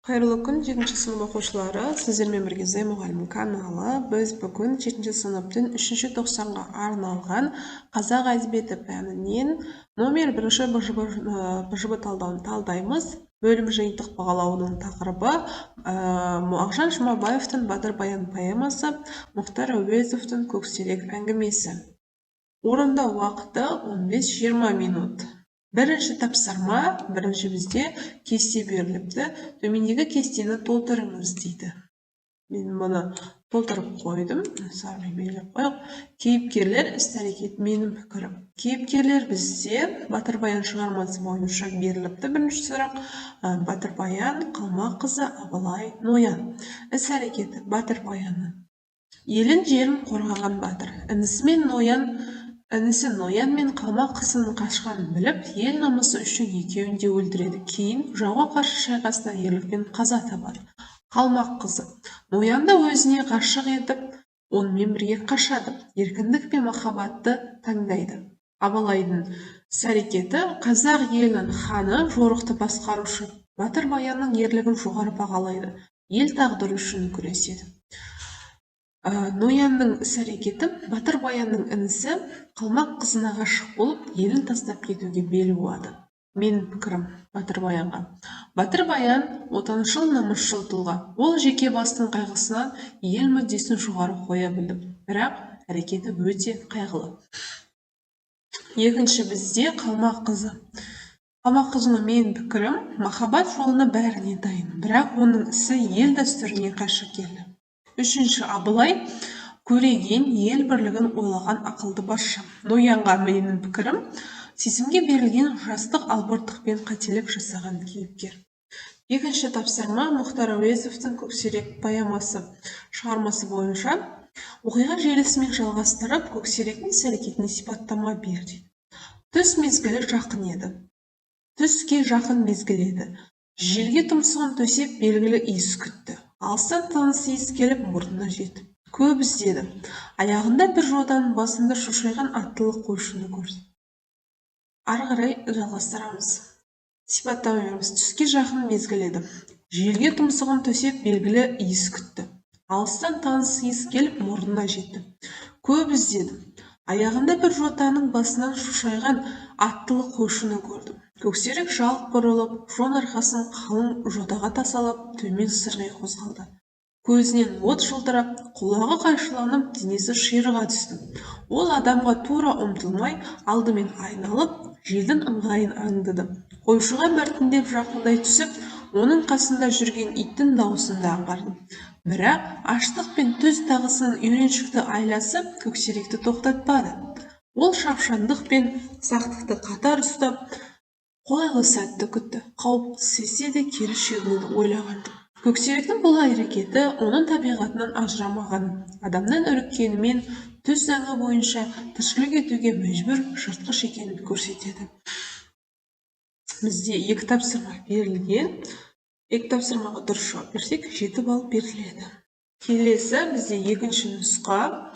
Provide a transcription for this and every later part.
Қайырлы күн, жетінші сынып оқушылары! Сіздермен бірге Зая мұғалім каналы. Біз бүгін жетінші сыныптың үшінші тоқсанға арналған қазақ әдебиеті пәнінен номер бірінші БЖБ талдауын талдаймыз. Бөлім жиынтық бағалауының тақырыбы: Мағжан Жұмабаевтың «Батыр Баян» поэмасы, Мұхтар Әуезовтің «Көксерек» әңгімесі. Орындау уақыты 15-20 минут. Бірінші тапсырма. Бірінші бізде кесте беріліпті. «Төмендегі кестені толтырыңыз», – дейді. Мен мұны толтырып қойдым, сарымен белгілеп қояйық. Кейіпкерлер, іс әрекет, менің пікірім. Кейіпкерлер бізде «Батыр Баян» шығармасы бойынша беріліпті. Бірінші сұрақ: Батыр Баян, Қалмақ қызы, Абылай, Ноян. Іс әрекеті: Батыр Баянның елін, жерін қорғаған батыр. Інісімен Ноян, інісі Ноян мен Қалмақ қызының қашқанын біліп, ел намысы үшін екеуін де өлтіреді. Кейін жауға қарсы шайқаста ерлікпен қаза табады. Қалмақ қызы Ноянды өзіне ғашық етіп, онымен бірге қашады, еркіндік пен махаббатты таңдайды. Абылайдың іс әрекеті: қазақ елінің ханы, жорықты басқарушы. Батыр Баянның ерлігін жоғары бағалайды, ел тағдыры үшін күреседі. Ноянның іс әрекеті: Батыр Баянның інісі, Қалмақ қызына ғашық болып, елін тастап кетуге бел буады. Менің пікірім Батыр Баянға: Батыр Баян – отаншыл, намысшыл тұлға. Ол жеке басының қайғысынан ел мүддесін жоғары қоя білді, бірақ әрекеті өте қайғылы. Екінші бізде Қалмақ қызы. Қалмақ қызының менің пікірім: махаббат жолына бәріне дайын, бірақ оның ісі ел дәстүріне қайшы келді. Үшінші Абылай: көреген, ел бірлігін ойлаған ақылды басшы. Ноянға менің пікірім: сезімге берілген, жастық албырттықпен қателік жасаған кейіпкер. Екінші тапсырма: Мұхтар Әуезовтің «Көксерек» поэмасы шығармасы бойынша оқиға желісімен жалғастырып, Көксеректің іс әрекетіне сипаттама бер, дейді. Түс мезгілі жақын еді. Түске жақын мезгіл еді. Желге тұмсығын төсеп, белгілі иіс күтті. Алыстан таныс иіс келіп мұрнына жетті. Көп іздеді. Аяғында бір жотаның басында шошайған аттылы қойшыны көрді. Ары қарай жалғастырамыз, сипаттама береміз. Түске жақын мезгіл еді. Желге тұмсығын төсеп, белгілі иіс күтті. Алыстан таныс иіс келіп мұрнына жетті. Көп іздеді. Аяғында бір жотаның басынан шошайған аттылы қойшыны көрді. Көксерек жалт бұрылып, жон арқасын қалың жотаға тасалап, төмен сырғи қозғалды. Көзінен от жылтырап, құлағы қайшыланып, денесі ширыға түсті. Ол адамға тура ұмтылмай, алдымен айналып, желдің ыңғайын аңдыды. Қойшыға біртіндеп жақындай түсіп, оның қасында жүрген иттің даусын да аңғарды. Бірақ аштық пен түз тағысының үйреншікті айласы Көксеректі тоқтатпады. Ол шапшаңдық пен сақтықты қатар ұстап, қолайлы сәтті күтті. Қауіп сезсе де, кері шегінуді ойлаған жоқ. Көксеректің бұл әрекеті оның табиғатынан ажырамағанын, адамнан үріккенімен түз заңы бойынша тіршілік етуге мәжбүр жыртқыш екенін көрсетеді. Бізде екі тапсырма берілген. Екі тапсырмаға дұрыс жауап берсек, 7 балл беріледі. Келесі бізде екінші нұсқа.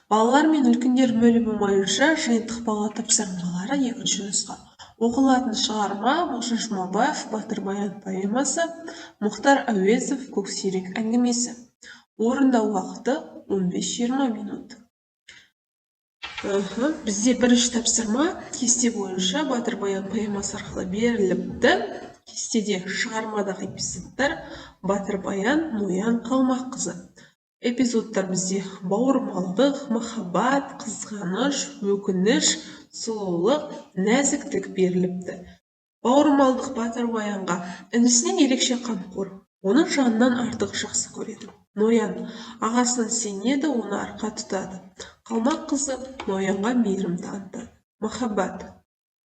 Балалар мен үлкендер бөлімі бойынша жиынтық бағалау тапсырмалары, екінші нұсқа. Оқылатын шығарма: Мағжан Жұмабаев, «Батыр Баян» поэмасы, Мұхтар Әуезов, «Көксерек» әңгімесі. Орындау уақыты 15-20 минут. Бізде бірінші тапсырма кесте бойынша «Батыр Баян» поэмасы арқылы беріліпті. Кестеде шығармадағы эпизодтар: Батыр Баян, Ноян, Қалмақ қызы. Эпизодтар бізде бауырмалдық, махаббат, қызғаныш, өкініш, сұлулық, нәзіктік беріліпті. Бауырмалдық: Батыр Баянға інісінен ерекше қамқор, оны жанынан артық жақсы көреді. Ноян ағасына сенеді, оны арқа тұтады. Қалмақ қызы Ноянға мейірім танытады. Махаббат: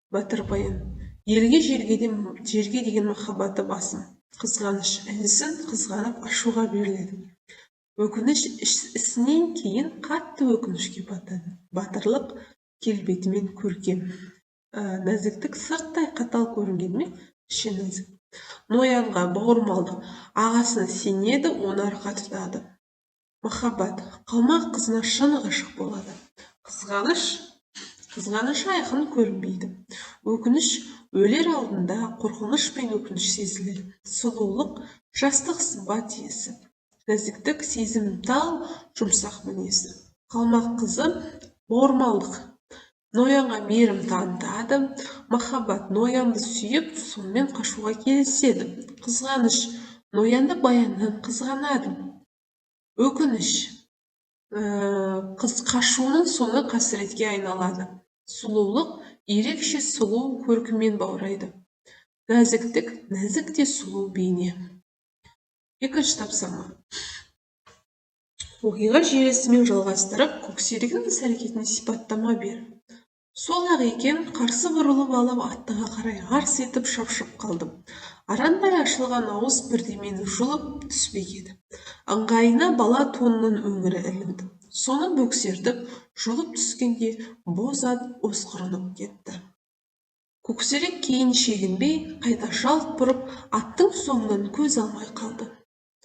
Батыр Баян елге, жерге деген махаббаты басым. Қызғаныш: інісін қызғанып, ашуға беріледі. Өкініш: ісінен кейін қатты өкінішке батады. Батырлық: келбетімен көркем. Нәзіктік: сырттай қатал көрінгенімен, іші нәзік. Ноянға бауырмалдық: ағасына сенеді, оны арқа тұтады. Махаббат: Қалмақ қызына шын ғашық болады. Қызғаныш: қызғанышы айқын көрінбейді. Өкініш, өлер алдында қорқыныш пен өкініш сезіледі. Сұлулық, жастық сымбат иесі. Нәзіктік, сезімтал, жұмсақ мінезі. Қалмақ қызы, бауырмалдық. Ноянға мейірім танытады. Махаббат, Ноянды сүйіп, сонымен қашуға келіседі. Қызғаныш, Ноянды Баяннан қызғанады. Өкініш, қыз қашуының соңы қасіретке айналады. Сұлулық, ерекше сұлу көркімен баурайды. Нәзіктік, нәзік те сұлу бейне. Екінші тапсырма. Оқиға желісімен жалғастырып, Көксеректің іс-әрекетіне сипаттама бер. Сол-ақ екен, қарсы бұрылып алып, аттыға қарай арс етіп шапшып қалдым. Арандай ашылған ауыз бірдемені жұлып түспек еді. Ыңғайына бала тонының өңірі ілінді. Соны бөксертіп, жұлып түскенде боз ат осқырынып кетті. Көксерек кейін шегінбей, қайта жалт бұрып, аттың соңынан көз алмай қалды.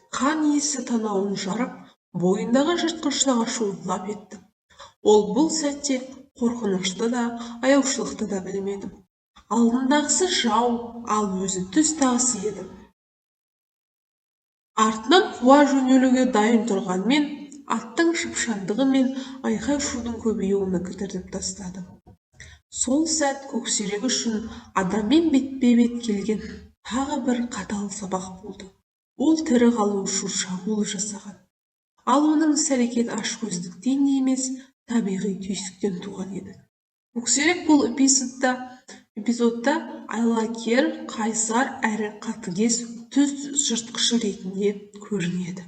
Қан иісі танауын жарып, бойындағы жыртқыштық ашуы лап етті. Ол бұл сәтте қорқынышты да, аяушылықты да білмеді. Алдындағысы жау, ал өзі түз тағысы еді. Артынан қуа жөнелуге дайын тұрғанмен, аттың шапшаңдығы мен айқай-шудың көбеюі оны кідіртіп тастады. Сол сәт Көксерек үшін адаммен бетпе-бет келген тағы бір қатал сабақ болды. Ол тірі қалу үшін шабуыл жасаған. Ал оның іс-әрекеті ашкөздіктен емес, табиғи түйсіктен туған еді. Көксерек бұл эпизодта айлакер, қайсар әрі қатыгез түз жыртқышы ретінде көрінеді.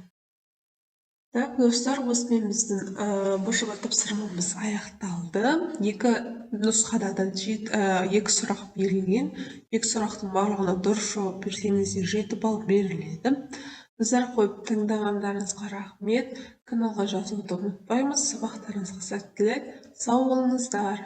Так, достар, осымен біздің БЖБ тапсырмамыз аяқталды. Екі нұсқада да екі сұрақ берілген. Екі сұрақтың барлығына дұрыс жауап берсеңіздер, 7 балл беріледі. Назар қойып тыңдағандарыңызға рахмет. Каналға жазылуды ұмытпаймыз. Сабақтарыңызға сәттілік. Сау болыңыздар.